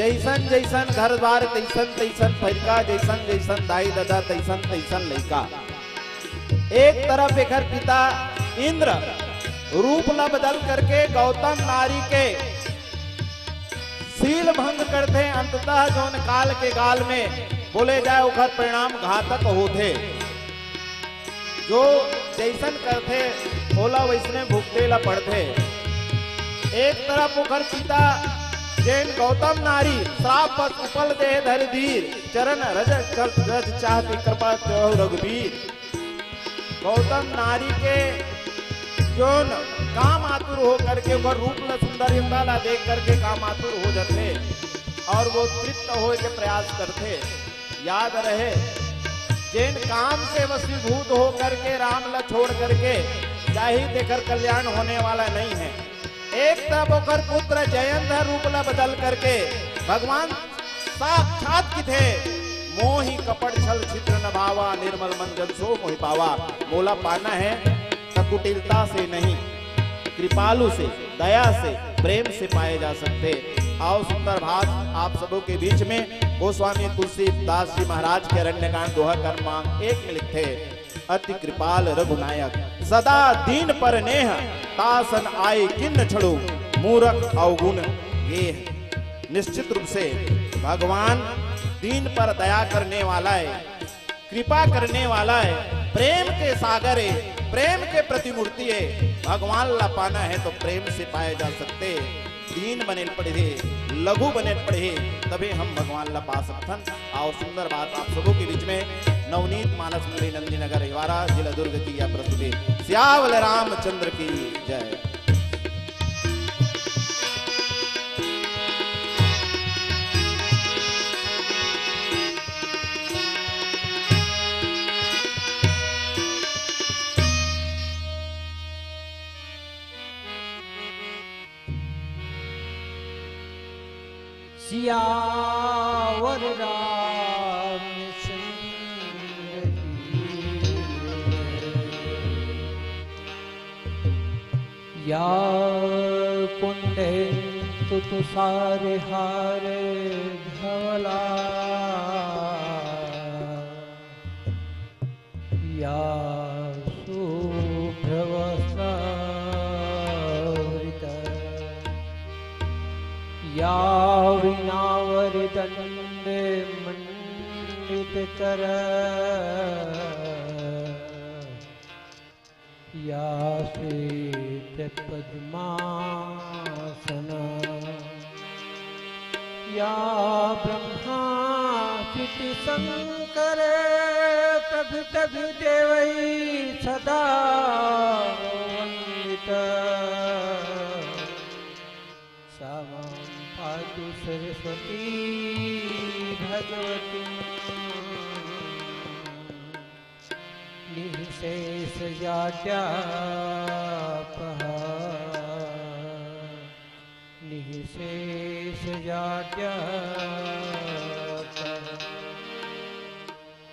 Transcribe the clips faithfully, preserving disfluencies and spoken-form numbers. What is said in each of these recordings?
जैसन जैसन घर द्वार, तैसन तैसन फरिका, जैसन जैसन दाई ददा, तैसन तैसन लइका। एक तरफ एकर पिता इंद्र रूप ला बदल करके गौतम नारी के शील भंग करथे, अंततः जौन काल के गाल में बोले जाए, ओकर परिणाम घातक होथे। जो जैसन करथे, ओला वैसने भुगते ला पड़थे। एक तरफ ओकर पिता, जेन गौतम नारी श्राप बस उपल देह धरि धीर, चरण रज रज चाहति कृपा तेहु रघुबीर। गौतम नारी के जोन काम आतुर हो करके, ओकर रूप ला, सुंदरता ला देख करके काम आतुर हो जाथे और वो तृप्त होए के प्रयास करथे। याद रहे, जेन काम से वशीभूत हो करके राम ला छोड़ करके जाही, तेकर कल्याण होने वाला नहीं है। एक तरफ ओकर पुत्र जयंत ह रूप ला बदल करके भगवान साक्षात किथे, "मोहि कपट छल छिद्र न भावा, निर्मल मन जन सो मोहि पावा।" मोला पाना है त कुटिलता से नहीं, कृपालु से, दया से, प्रेम से पाए जा सकते। आओ सुंदर भाग आप सबों के बीच में गोस्वामी तुलसीदास जी महाराज के अरण्यकांड दोहा क्रमांक एक में लिखथे, "अति कृपाल रघुनायक, सदा दीन पर नेह, तासन आए किन्न छड़ो, मूरख अवगुण गेह।" निश्चित रूप से भगवान दीन पर दया करने वाला है, कृपा करने वाला है, प्रेम के सागर है, प्रेम के प्रतिमूर्ति है। भगवान ला पाना है तो प्रेम से पाए जा सकते। दीन बने पड़े, लघु बने पड़े, तबे हम भगवान ला पा सकथन। आओ सुंदर बात आप सबों के बीच में नवनीत मानस मंडली नंदी नगर हिवारा जिला दुर्ग की यह प्रस्तुति। सियावल रामचंद्र की जय। सियावर रामचंद्र की। या कुंडेंदु तुषार हार धवला, या शुभ्र वस्त्रावृता, या वीणावरी दंड मंडित कर, या श्वेत पद्मासना, या ब्रह्मा स्तुति शंकर प्रभु प्रभु देवै सदा वंदिता। सा मां पातु सरस्वती भगवती। निःशेष जाड्यापहा, निःशेष जाड्यापहा।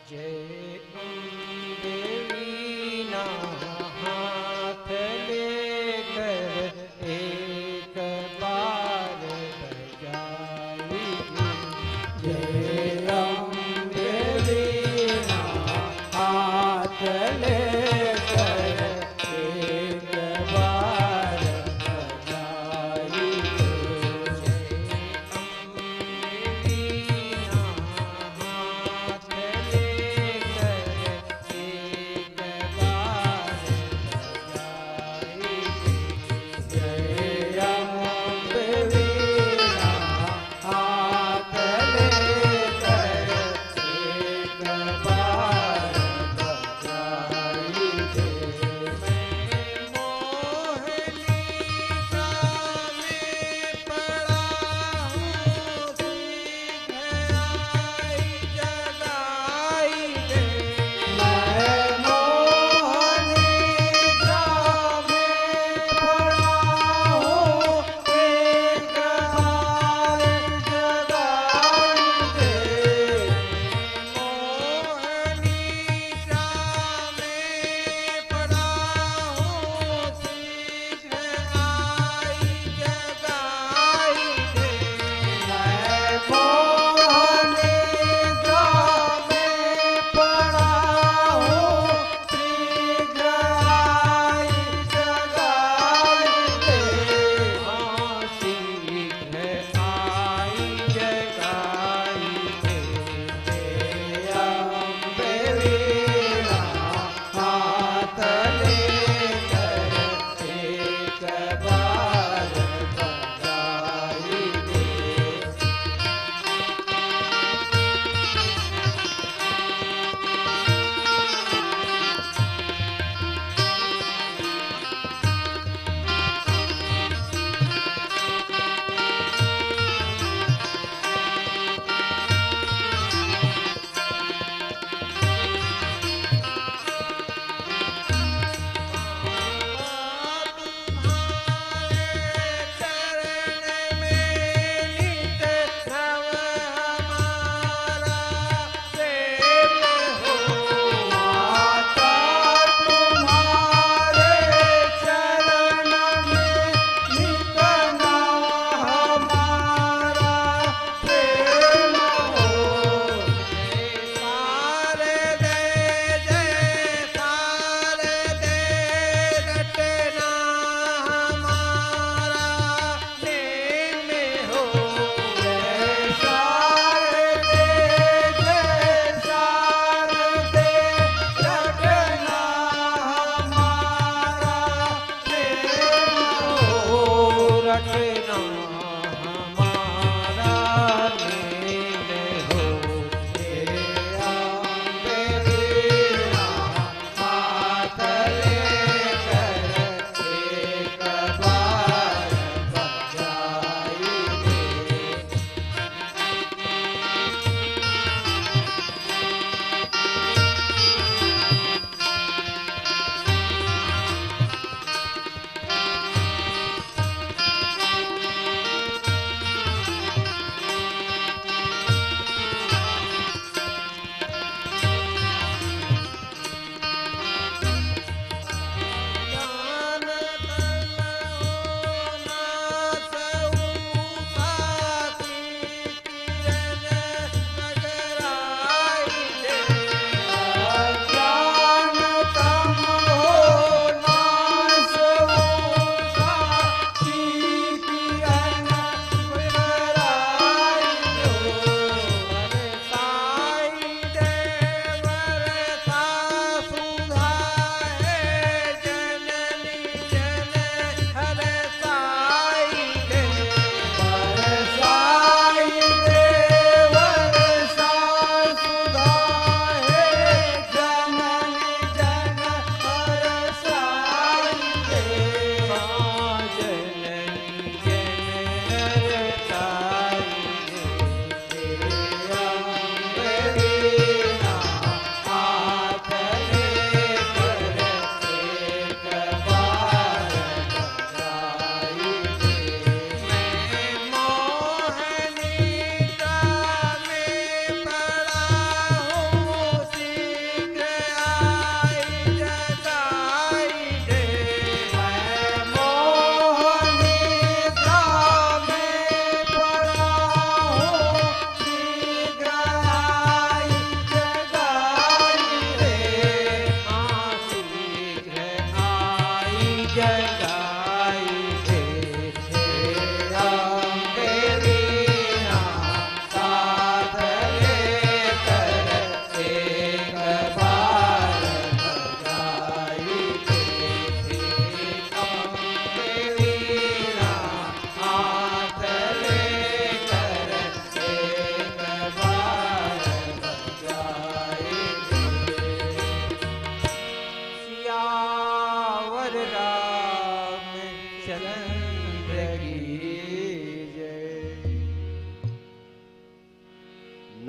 जय अम्बे वीणा हाथ लेकर एक बार बजाई। जय अम्बे वीणा हाथ लेकर एक बार बजाई। जय अम्बे वीणा हाथ लेकर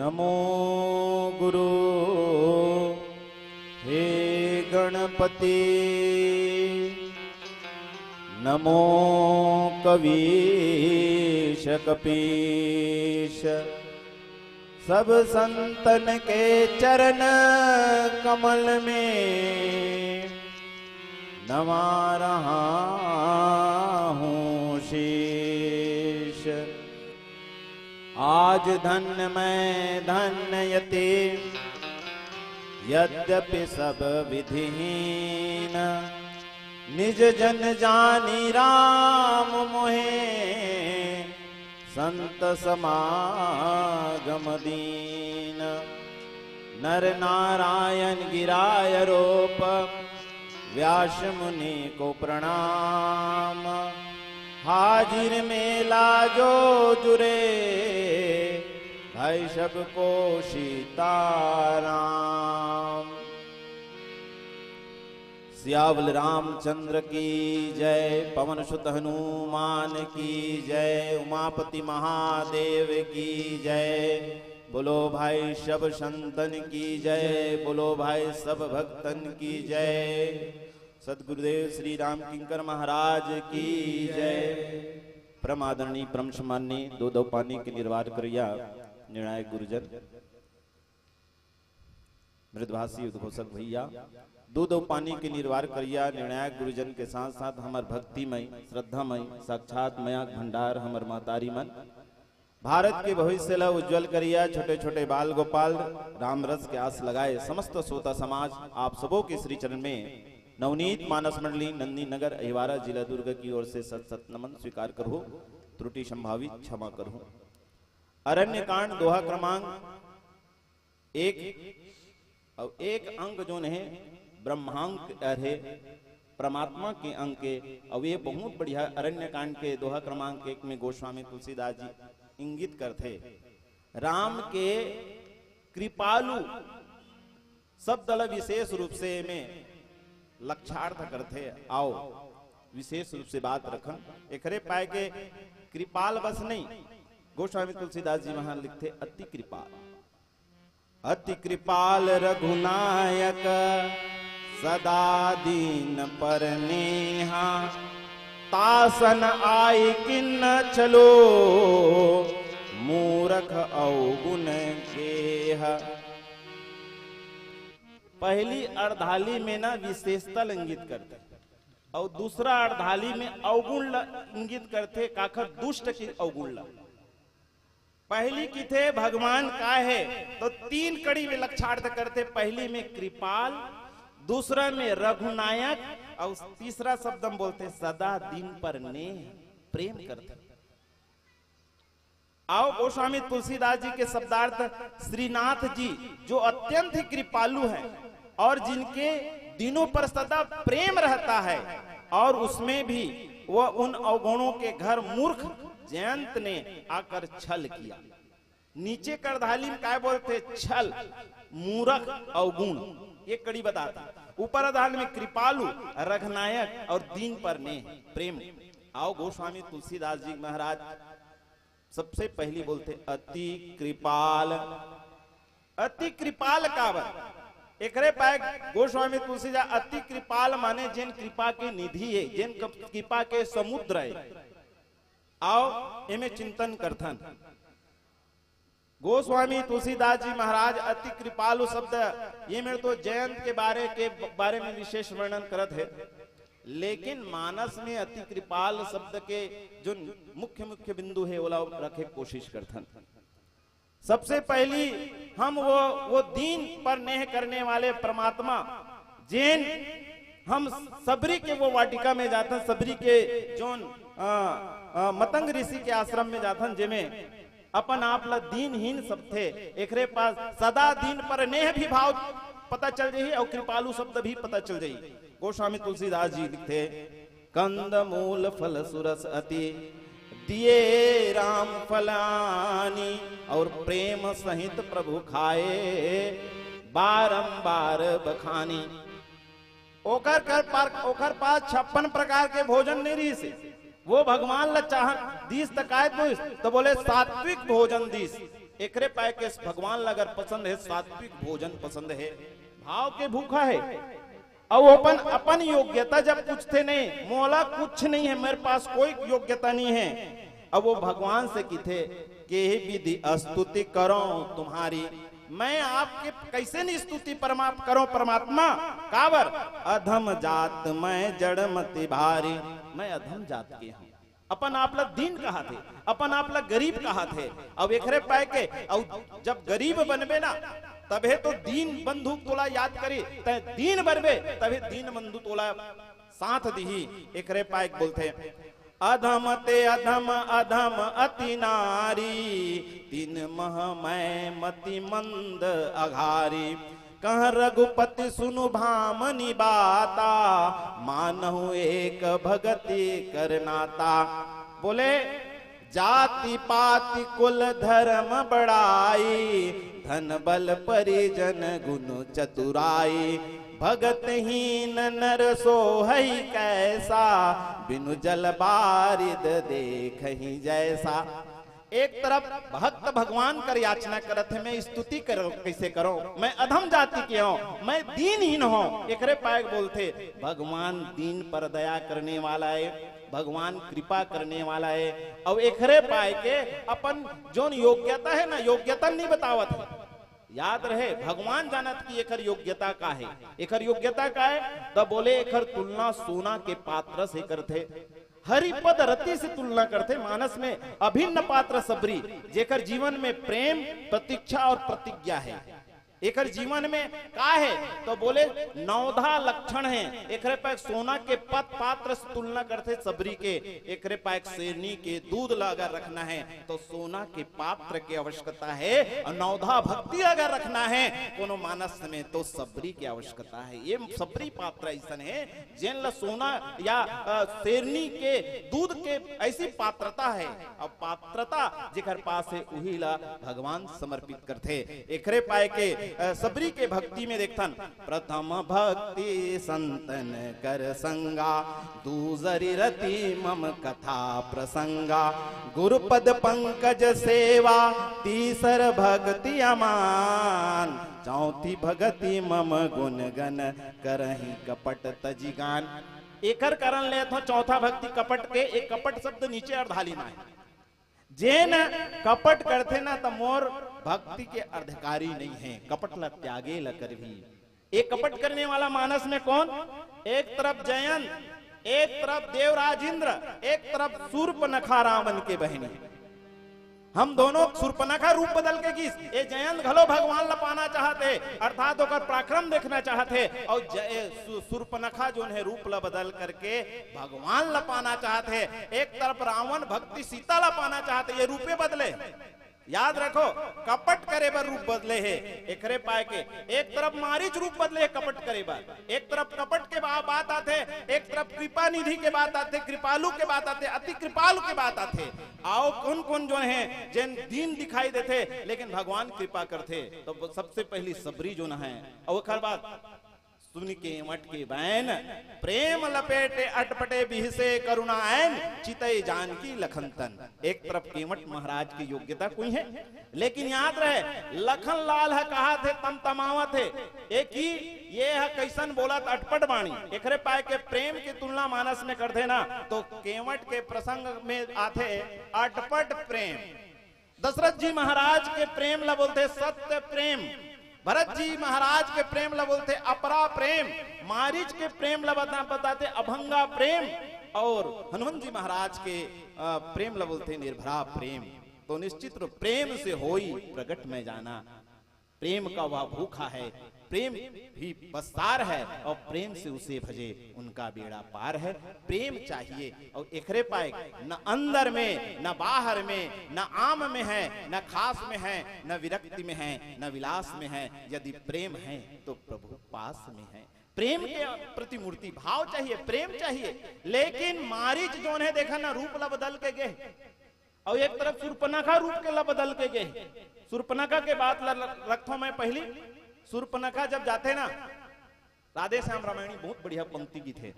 नमो गुरु हे गणपति, नमो कवीश कपीश। सब संतन के चरण कमल में नवा रहा हूँ शीश। आज धन्य मैं धन्य यति, यद्यपि सब विधिहीन। निज जन जानी राम मोहे, संत समागम दीन। नर नारायण गिराय रोप, व्यास मुनि को प्रणाम। हाजिर मेला जो जुरे, भाई सबको सीताराम। सियावल रामचंद्र की जय, पवन सुत हनुमान की जय, उमापति महादेव की जय। बोलो भाई सब संतन की जय, बोलो भाई सब भक्तन की जय। सदगुरुदेव श्री राम किंकर महाराज की जय। परम आदरणीय, परम सम्माननीय, दो दो पानी के निर्वाह करिया निर्णायक गुरुजन, मृदभाषी उद्घोषक भैया, दो दो पानी के निर्वाह करिया निर्णायक गुरुजन के साथ साथ हमर भक्तिमय, श्रद्धामय, साक्षात मया के भंडार हमर महतारी मन, भारत के भविष्य ला उज्जवल करिया छोटे छोटे बाल गोपाल, राम रस के आस लगाए समस्त श्रोता समाज, आप सबो के श्री चरण में नवनीत मानस मंडली नंदी नगर अहिवारा जिला दुर्ग की ओर से सत सत नमन स्वीकार करहु, त्रुटि संभावित क्षमा करहु। अरण्य कांड दोहा क्रमांक एक अउ एक अंक जोन हे ब्रह्मांक हे, परमात्मा के अंक हे। अउ ये बहुत बढ़िया अरण्य कांड के दोहा क्रमांक एक में गोस्वामी तुलसीदास जी इंगित करथे राम के कृपालु शब्द ल विशेष रूप से एमे लक्षार्थ करथे। आओ विशेष रूप से बात रखन, एकरे पाए के कृपाल बस नहीं, गोस्वामी तुलसीदास जी महान लिखथे अति कृपाल। अति कृपाल रघुनायक सदा दीन पर नेहा, तासन आई किन्न छलो मूरख अवगुण गेह। पहली अड़धाली में ना विशेषता ल इंगित करथे, अउ दूसरा अड़धाली में अवगुण ल इंगित करथे, काखर दुष्ट के अवगुण ल। पहली किथे भगवान का हे, तो तीन कड़ी में लक्षार्थ करथे। पहली में कृपाल, दूसरा में रघुनायक, अउ तीसरा शब्द हम बोलथे सदा दीन पर नेह, प्रेम करथे। आओ गोस्वामी तुलसीदास जी के शब्दार्थ, श्रीनाथ जी जो अत्यंत ही कृपालु हैं और जिनके दिनों पर सदा प्रेम रहता है, और उसमें भी वह उन अवगुणों के घर मूर्ख जयंत ने आकर छल किया। नीचे करधाली में काय बोलथे? छल, मूरख, अवगुण, ये कड़ी बताथे। ऊपर अधाल में कृपालु, रघनायक और दीन पर नेह, प्रेम। आओ गोस्वामी तुलसीदास जी महाराज सबसे पहली बोलथे अति कृपाल। अति कृपाल काबर? एकरे पाए गोस्वामी तुलसीदास अति कृपाल माने जेन कृपा के निधि हे, जेन क-, कृपा के समुद्र हे। आओ एमे चिंतन करथन। गोस्वामी तुलसीदास जी महाराज अति कृपालु शब्द, ये मेरे तो जयंत के बारे के बारे में विशेष वर्णन करत हे, लेकिन मानस में अति कृपाल शब्द के जो मुख्य मुख्य बिंदु हे, ओला रखे कोशिश करथन। सबसे पहली हम वो, वो दीन पर नेह करने वाले परमात्मा, जेन हम सबरी के वो वाटिका में जाथन, सबरी के जोन, अ, अ, मतंग ऋषि के आश्रम में जाथन, जेमे अपन आप ला दीनहीन समझथे, एकरे पास सदा दीन पर नेह भी भाव पता चल जाही और कृपालु शब्द भी पता चल जाही। गोस्वामी तुलसीदास जी लिखथे, कंद मूल फल सुरस अति दिए राम फलानी, और प्रेम सहित प्रभु खाए बारंबार बखानी। ओकर कर पार, ओकर पास छप्पन प्रकार के भोजन नहीं रहिस हे। वो भगवान ला चाह दीस त काय दीस? तो बोले सात्विक भोजन दीस। एकरे पाए के भगवान ला अगर पसंद हे, सात्विक भोजन पसंद हे, भाव के भूखा हे, अउ अपन, अपन योग्यता जब पूछथे, "नहीं, मोला कुछ नहीं है, मेरे पास कोई योग्यता नहीं है," अब वो भगवान से किथे, "केहि विधि स्तुति करो तुम्हारी।" मैं आपके कैसे नहीं स्तुति परमा-, करो परमात्मा? काबर? "अधम जात मैं जड़ मति भारी।" मैं अधम जात के हूँ। अपन आप ला दीन कहाथे, अपन आप ला गरीब कहाथे। अब एकरे पाए के, अउ जब गरीब बनबे ना, तभे तो दीन बंधु तोला याद करी, तै दीन बनबे, तभे दीन बंधु तोला साथ दिही। एकरे पाए के बोलथे, "अधम ते अधम अधम अति नारी, तिन मह मैं मति मंद अघारी।" कह रघुपति सुनु भामनि बाता, मानहु एक भगति कर नाता। बोले, "जाति पाति कुल धर्म बड़ाई, धन बल परिजन गुण चतुराई। भगत हीन नर सोहइ कैसा, बिनु जल बारिद देखहि जैसा।" एक तरफ भक्त भगवान कर याचना करत हे, "मैं स्तुति करो, कैसे करो, मैं अधम जाति के हूँ, मैं दीनहीन हूँ।" एकरे पाए बोलथे, भगवान दीन पर दया करने वाला है, भगवान कृपा करने वाला है। अउ एकरे पाए के अपन जोन योग्यता है ना, योग्यता नहीं बतावत है। याद रहे, भगवान जानत कि एकर योग्यता का है। एकर योग्यता का है? तब बोले, एकर तुलना सोना के पात्र से करथे। हरिपद रति से तुलना करथे। मानस में अभिन्न पात्र सबरी, जेकर जीवन में प्रेम, प्रतीक्षा और प्रतिज्ञा है। एकर जीवन में का है? तो बोले, नवधा लक्षण है। एकरे पाए सोना के पत-, पात्र से तुलना करथे सबरी के। एकरे पाए शेरनी के दूध ला अगर रखना है, तो सोना के पात्र के आवश्यकता है, और नवधा भक्ति अगर रखना है कोनो मानस में, तो सबरी के आवश्यकता है। ये सबरी पात्र ऐसन है, जेन ला सोना या, अ, शेरनी के दूध के ऐसी पात्रता है। अब पात्रता जेकर पास है, उही ला भगवान समर्पित करथे। एकरे पाए के, अ, सबरी के भक्ति में देखथन, "प्रथम भक्ति संतन कर संगा, दूसरी रति मम कथा प्रसंगा। गुरुपद पंकज सेवा, तीसर भक्ति अमान। चौथी भक्ति मम गुण गन, करही कपट तजि गान।" एकर कारण लेत हो चौथा भक्ति कपट के, एक कपट शब्द नीचे अर्धाली में है। जेन कपट करथे ना, त मोर भक्ति के अधिकारी नहीं है। कपट ला त्यागे ला करही। एक कपट करने वाला मानस में कौन? एक तरफ जयंत, एक तरफ देवराज इंद्र, एक तरफ सूर्पनखा रावण के बहिनी। हम दोनों, सूर्पनखा रूप बदल के गिस, ए जयंत घलो भगवान ला पाना चाहत हे, अर्थात ओकर पराक्रम देखना चाहत हे, अउ ज-, ए सु-, सूर्पनखा जोन है रूप ला बदल करके भगवान ला पाना चाहत हे। एक तरफ रावण भक्ति सीता ला पाना चाहत हे, ये रूपे बदले। याद रखो, कपट करे बर रूप बदले हे, एकरे पाए के। एक तरफ मारीच रूप बदले हे कपट करे बर, एक तरफ कपट के बा-, बात आथे, एक तरफ कृपा निधि के बात आथे, कृपालु के बात आथे, अति कृपालु के बात आथे। आओ कौन कौन जोन है, जेन दीन दिखाई देथे, लेकिन भगवान कृपा करथे। तो सबसे पहली सबरी जोन है, अउ ओकर बाद सुनि केंवट के बैन, प्रेम लपेटे अटपटे बिहसे करुणा ऐन, चितई जानकी लखन तन। एक तरफ केंवट महाराज की योग्यता कोई है, लेकिन याद रहे, लखन लाल ह कहाथे, तमतमावत हे, ए कि ये ह कैसन बोलत अटपट बाणी। एकरे पाए के प्रेम की तुलना मानस में करथे ना, तो केंवट के प्रसंग में आथे अटपट प्रेम। दशरथ जी महाराज के प्रेम ला बोलथे सत्य प्रेम, भरत जी महाराज के प्रेम ला बोलथे अपरा प्रेम, मारीच के प्रेम ला बता-, बताथे अभंगा प्रेम, और हनुमंत जी महाराज के, अ, प्रेम ला बोलथे निर्भरा प्रेम। तो निश्चित रूप प्रेम से होई प्रगट मैं जाना। प्रेम का वह भूखा है, प्रेम भी बस्सार है, और प्रेम से उसे भजे उनका बेड़ा पार है। प्रेम चाहिए, और एकरे पाए न अंदर में, न बाहर में, न आम में है, न खास में है, न विरक्ति में है, न विलास में है। यदि प्रेम है तो प्रभु पास में है। प्रेम के प्रतिमूर्ति भाव चाहिए, प्रेम चाहिए। लेकिन मारीच जोन है, देखा ना, रूप ला बदल के गे, अउ एक तरफ सूर्पनखा रूप के ला बदल के गे। सूर्पनखा के बात ला रखथों मैं पहली। सूर्पनखा जब जाथे ना, राधे श्याम रामायणी बहुत बढ़िया पंक्ति गीत है,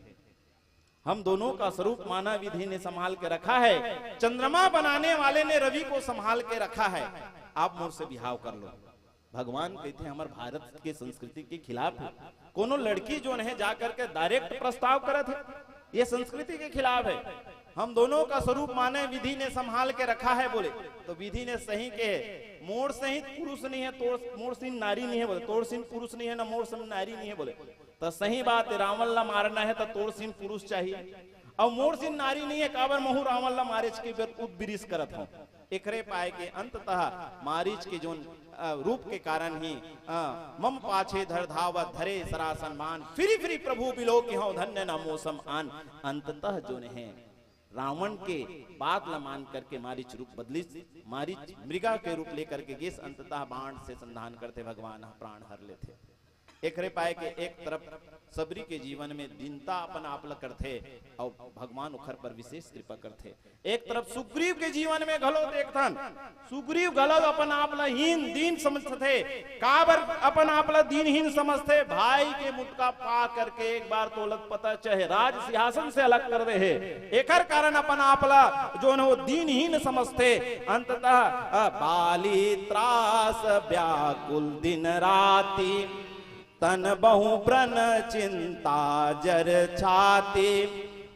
"हम दोनों का स्वरूप मानव विधि ने संभाल के रखा है, चंद्रमा बनाने वाले ने रवि को संभाल के रखा है।" आप मोर से बिहाव कर लो। भगवान कहिथे, हमर भारत के संस्कृति के खिलाफ हे। कोनो लड़की जोन हे, जा करके direct प्रस्ताव करत हे, ये संस्कृति के खिलाफ हे। हम दोनों का स्वरूप माने, विधि ने संभाल के रखा है बोले, तो विधि ने सही कहे, मोर सही पुरुष नहीं है, तोर, मोर सही नारी नहीं है बोले, तोर सही पुरुष नहीं है ना मोर सही नारी नहीं है बोले, तो सही बात है, रावण ला मारना है तो तोर सही पुरुष चाहिए, अउ मोर सही नारी नहीं है, काबर महूं रावण ला मारेच के बेर उदबिरिस करत हूं। एकरे पाए के अंततः मारीच के जोन, अ, रूप के कारण ही, अ, मम पाछे धर धावत धरे सरासन बान, फिरि फिरि प्रभु बिलोकिहौं धन्य न मो सम आन। अंततः जोन हे, रावण के बात ला मान करके मारीच रूप बदलिस, मारीच मृगा के रूप लेकर के गेस, अंततः बाण से संधान करथे, भगवान ह प्राण हर लेथे। एकरे पाए के एक तरफ सबरी के जीवन में दीनता अपन आप ल करथे, अउ भगवान ओखर पर विशेष कृपा करथे। एक तरफ सुग्रीव के जीवन में घलो देखथन, सुग्रीव घलो अपन आप ल हीन दीन समझथे। काबर अपन आप ल दीनहीन समझथे? भाई के मुटका पा करके एक बार तोलत पता चहे राज सिंहासन से अलग कर दे हे। एकर कारण अपन आप ल जोन हो दीनहीन समझथे। अंततः, अ, बाली त्रास व्याकुल दिन राति, तन बहु व्रण चिंता जर छाती।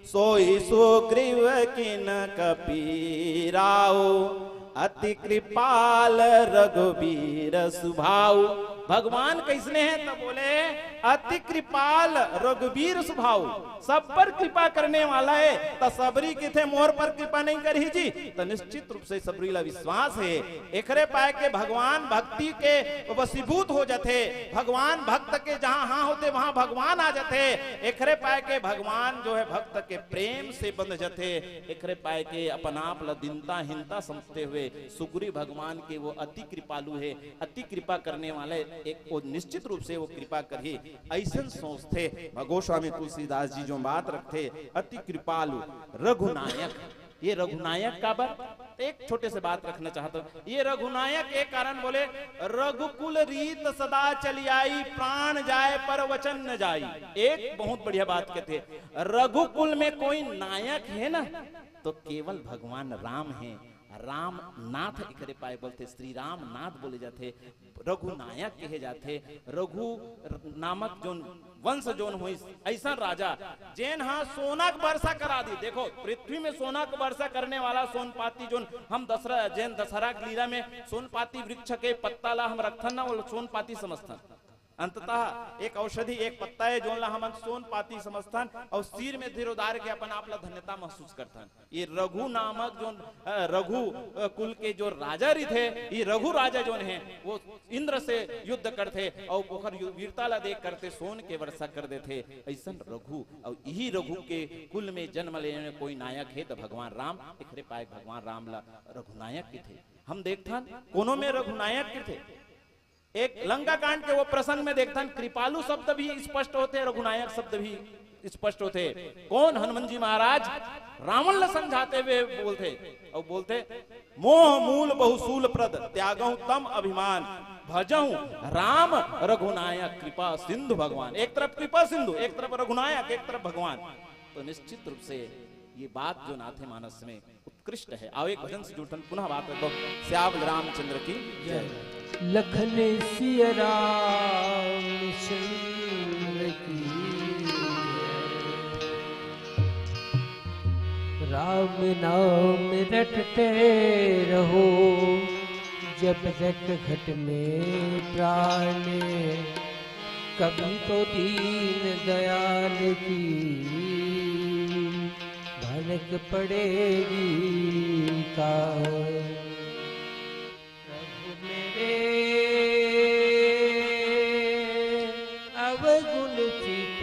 सोई सुग्रीव किन कपीराऊ, अति कृपाल रघुबीर सुभाऊ। भगवान कइसने हे? त बोले, अति कृपाल रघुबीर सुभाऊ, सब पर कृपा करने वाला हे। त सबरी किथे मोर पर कृपा नहीं करही जी? त निश्चित रूप से सबरी ला विश्वास हे। एकरे पाए के भगवान भक्ति के वशीभूत हो जाथे। भगवान भक्त के जहां हां होथे, वहां भगवान आ जाथे। एकरे पाए के भगवान जो हे भक्त के प्रेम से बंध जाथे। एकरे पाए के अपन आप ल दीनता हीनता समझते हुए सुग्रीव भगवान के वो अति कृपालु हे, अति कृपा करने वाले एक, वो निश्चित रूप से वो कृपा करही, अइसन सोचथे। गोस्वामी तुलसीदास जी जो बात रखथे, अति कृपालु रघुनायक। ये रघुनायक काबर? तो एक छोटे से बात रखना चाहता हूं। ये रघुनायक एक कारण बोले, रघुकुल रीत सदा चली आई, प्राण जाए पर वचन न जाई। एक बहुत बढ़िया बात कहथे, रघुकुल में कोई नायक हे ना, तो केवल भगवान राम हे। राम नाथ एकरे पाए बोलथे, श्री राम नाथ बोले जाथे, रघुनायक कहे जाथे। रघु नामक जोन वंश जोन होइस, अइसन राजा जेन हा सोना के वर्षा करा दी। देखो, पृथ्वी में सोना के वर्षा करने वाला सोनपाती, जोन हम दशहरा, जेन दशहरा के लीला में सोनपाती वृक्ष के पत्ता ला हम रखथन ना, वो सोनपाती समझथन। अंततः एक औषधि, एक पत्ता हे, जोन ला हमन सोनपाती समझथन अउ सिर में धीर उतार के अपन आप ला धन्यता महसूस करथन। ये रघु नामक जोन, अ, रघु, अ, कुल के जो राजा रिथे, ये रघु राजा जोन हे, वो इंद्र से युद्ध करथे अउ ओखर यु-, वीरता ला देख करके सोन के वर्षा कर देथे। अइसन रघु, अउ इही रघु के कुल में जन्म लेने कोई नायक हे त भगवान राम। एकरे पाए भगवान राम ला रघुनायक किथे। हम देखथन कोनो में रघुनायक किथे। एक लंका कांड के वो प्रसंग में देखथन, कृपालु शब्द भी स्पष्ट होथे, रघुनायक शब्द भी स्पष्ट होथे। कौन? हनुमान जी महाराज रावण ल समझाते हुए बोलथे, अउ बोलथे, मोह मूल बहुशूल प्रद त्यागहु तम अभिमान, भजहु राम रघुनायक कृपा सिंधु भगवान। एक तरफ कृपा सिंधु, एक तरफ रघुनायक, एक तरफ भगवान। तो निश्चित रूप से ये बात जो नाथे मानस में उत्कृष्ट है। आओ एक भजन से जुड़थन, पुनः बात करबो। श्याम रामचंद्र की जय। लखन सिया राम चंद्र की जय। राम नाम रटते रहो, जब तक घट में प्राण, कभी तो दीन दयाल की भनक पड़ेगी का। प्रभु मेरे अवगुण चित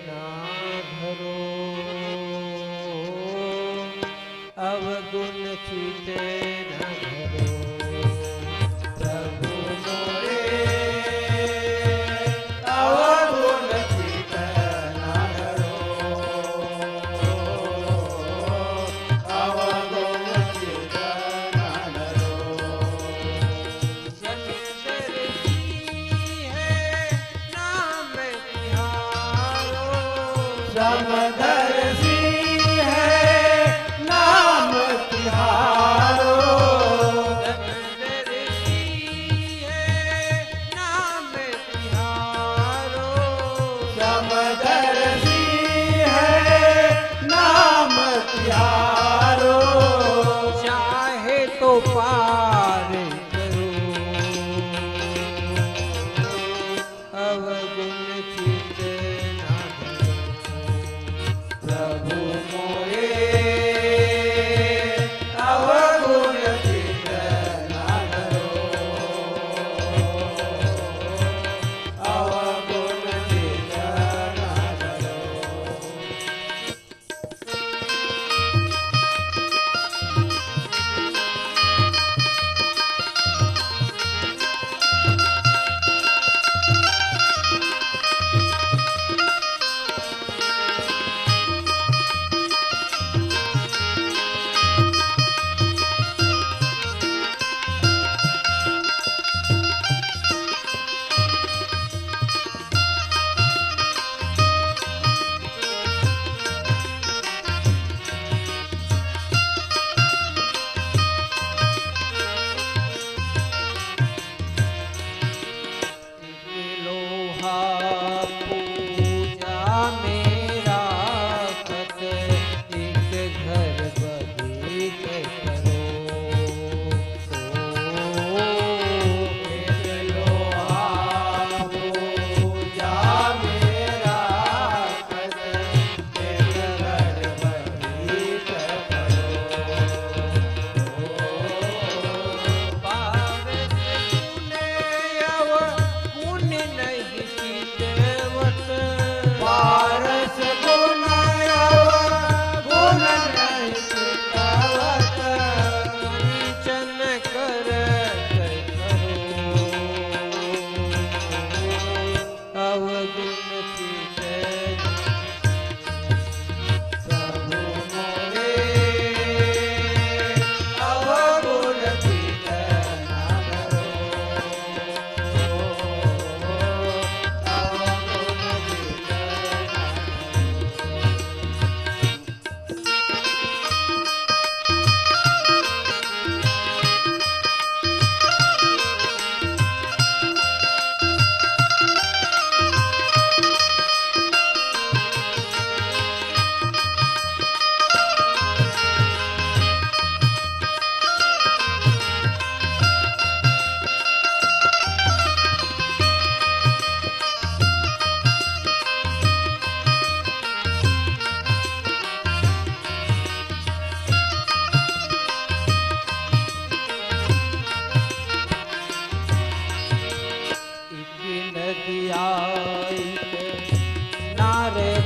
ना धरो, अवगुण चित ना धरो। प्रभु मोरे अवगुण चित ना धरो, अवगुण चित ना धरो। समदर्शी है नाम तिहारो। समदर्शी है नाम तिहारो।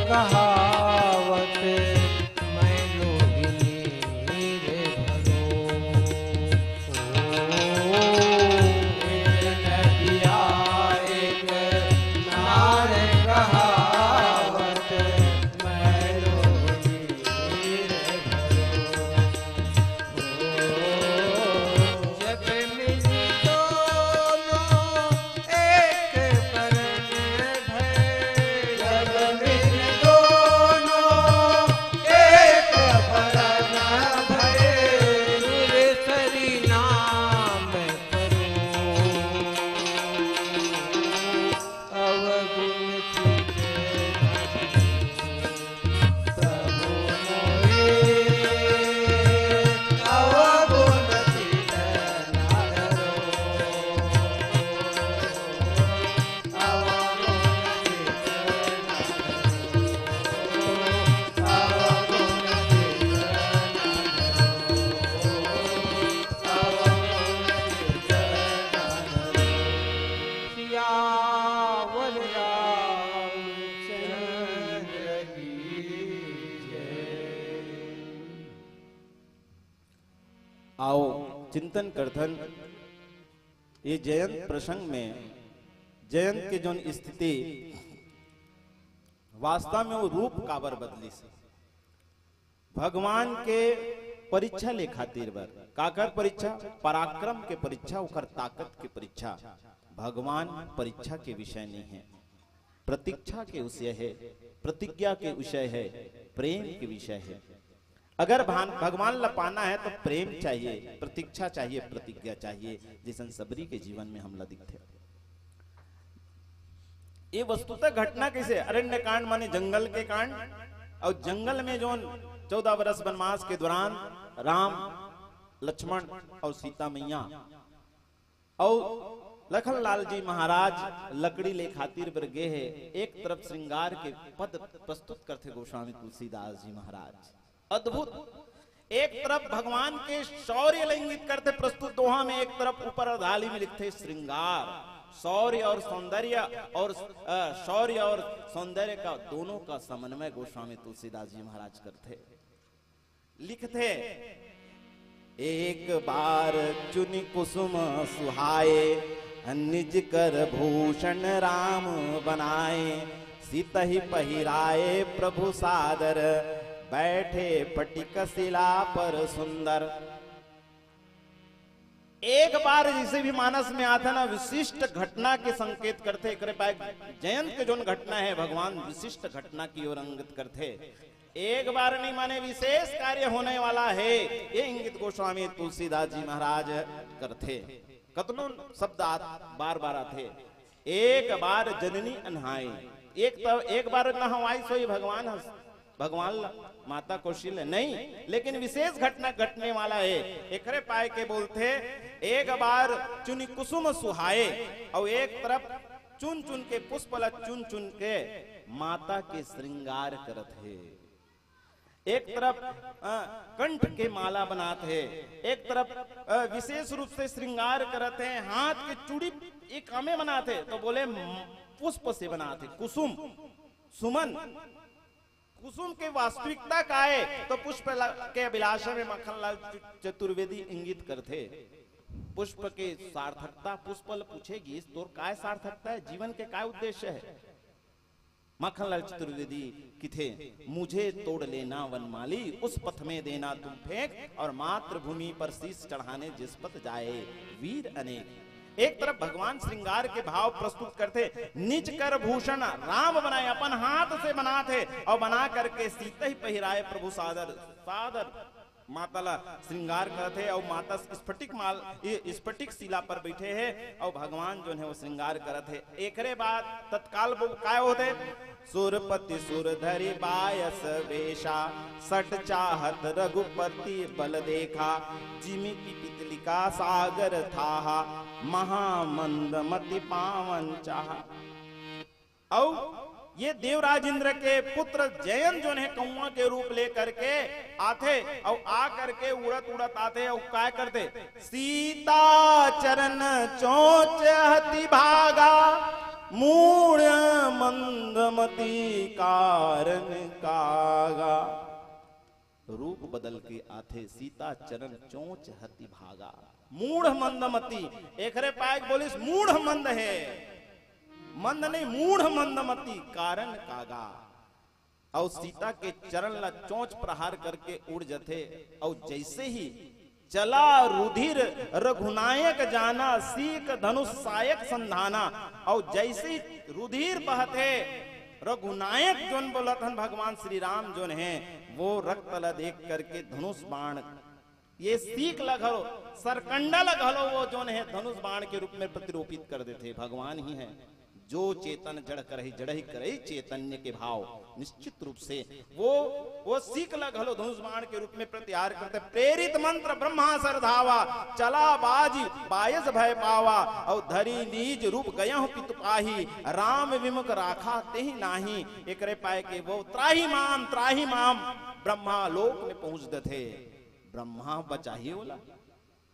कहावत, मैं लोहिनी रे भलो। ओ, एक नदिया एक नार कहावत, मैं लोहिनी रे भलो। ओ, जब मिली दोनों एक परन भय, जब मिल दोनों एक परन भय, सुरसरी नाम करो। अवगुण चित प्रभु मोरे, अवगुण चित न धरो। सियावर रामचंद्र की जय। आओ, चिंतन करथन ये जयंत प्रसंग में, जयंत के जोन स्थिति, वास्तव में वो रूप काबर बदलिस हे? भगवान के परीक्षा ले खातिर बर। काकर परीक्षा? पराक्रम के परीक्षा, ओकर ताकत के परीक्षा। भगवान परीक्षा के विषय नहीं है, प्रतीक्षा के विषय है, प्रतिज्ञा के विषय है, प्रेम के विषय है। अगर भान-, भगवान ला पाना है तो प्रेम चाहिए, प्रतीक्षा चाहिए, प्रतिज्ञा चाहिए, जैसन सबरी के जीवन में हमला दिखथे। ये वस्तुतः घटना कैसे? अरण्य कांड माने जंगल के कांड, और जंगल में जोन चौदह वर्ष वनवास के दौरान राम, लक्ष्मण और सीता मैया और लखन लाल जी महाराज लकड़ी ले खातिर बर गे हे। एक तरफ श्रृंगार के पद प्रस्तुत करथे गोस्वामी तुलसीदास जी महाराज, अद्भुत। एक तरफ भगवान के शौर्य ल इंगित करथे प्रस्तुत दोहा में, एक तरफ ऊपर अर्धाली में लिखथे श्रृंगार, शौर्य और सौंदर्य, और अ, शौर्य और सौंदर्य का दोनों का समन्वय गोस्वामी तुलसीदास जी महाराज करथे। लिखथे, एक बार चुनि कुसुम सुहाए, निज कर भूषण राम बनाए। सितहि पहिराए प्रभु सादर, बैठे पटिक शिला पर सुंदर। एक बार जैसे भी मानस में आथे ना, विशिष्ट घटना के संकेत करथे। एकरे पाए जयंत के जोन घटना है, भगवान विशिष्ट घटना की ओर इंगित करथे। एक बार नहीं माने विशेष कार्य होने वाला है, ये इंगित गोस्वामी तुलसीदास जी महाराज करथे। कतनो शब्द बार बार आथे। एक बार जननी अन्हाए, एक तो एक बार नहवाई सोई भगवान हस, भगवान ला, माता कौशल्य नहीं, लेकिन विशेष घटना घटने वाला है। एकरे पाए के बोलथे, एक बार चुनि कुसुम सुहाए, और एक तरफ चुन चुन के पुष्प ला चुन चुन के माता के श्रृंगार करत हे। एक तरफ अ, कंठ के माला बनात हे, एक तरफ अ, विशेष रूप से श्रृंगार करत हे, हाथ के चूड़ी एक हमें बनात हे, तो बोले म-, पुष्प से बनात हे, कुसुम, सुमन। कुसुम के वास्तविकता का है, तो पुष्प ला-, के अभिलाषा में मक्खन लाल चतु-, चतुर्वेदी इंगित करथे। पुष्प के सार्थकता, पुष्प ल पूछेगी, तोर काय सार्थकता है, जीवन के काय उद्देश्य है? मक्खन लाल चतुर्वेदी किथे, मुझे तोड़ लेना वनमाली, उस पथ में देना तुम फेंक, और मातृभूमि पर शीश चढ़ाने जिस पथ जाए वीर अनेक। एक तरफ भगवान श्रृंगार के भाव प्रस्तुत करथे, निज कर भूषण राम बनाए, अपन हाथ से बनाथे, और बना करके सीतहि पहिराए प्रभु सादर, सादर माता ला श्रृंगार करत हे, अउ माता स्फटिक माल, ये स्फटिक शिला पर बैठे हे, अउ भगवान जोन हे वो श्रृंगार करत हे। एकरे बाद तत्काल वो काय होथे? सुरपति सुर धरि बायस वेशा, सट चाहत रघुपति बल देखा, जिमिति पितलिका सागर थाहा, महामंद मति पावन चाहा। अउ ये देवराज इंद्र के पुत्र जयंत जोन हे कौआ के रूप ले करके आथे, अउ आ करके उड़त उड़त आथे, अउ काय करथे? सीता चरण चोच हति भागा, मूढ़ मंदमती कारण कागा। रूप बदल के आथे सीता चरण चोंच हति भागा। मूढ़ मंदमती, एकरे पाए के बोलिस मूढ़ मंद हे, मंद नहीं, मूढ़ मंदमती कारण कागा। अउ सीता के चरण ला चोंच प्रहार करके उड़ जथे। अउ जैसे ही चला रुधिर रघुनायक जाना, सीक धनुष सायक संधाना। अउ जैसे ही रुधिर बहथे, रघुनायक जोन बोलत हन भगवान श्री राम जोन हे, वो रक्त ला देख करके धनुष बाण, ये सीक ला घलो, सरकंडा ला घलो वो जोन हे धनुष बाण के रूप में प्रतिरूपित कर देथे। भगवान ही है जो चेतन जड़ करही, जड़ही करही चैतन्य के भाव। निश्चित रूप से वो, वो सीक ला घलो धनुष बाण के रूप में प्रत्याहार करथे। प्रेरित मंत्र ब्रह्मा सरधावा, चला बाजि बायस भय पावा। अउ धरि नीज रूप गयहु पितु पाही, राम विमुख राखा तेहि नाही। एकरे पाए के वो त्राहि माम, त्राहि माम ब्रह्मा लोक में पहुंच देथे। ब्रह्मा बचाही ओला,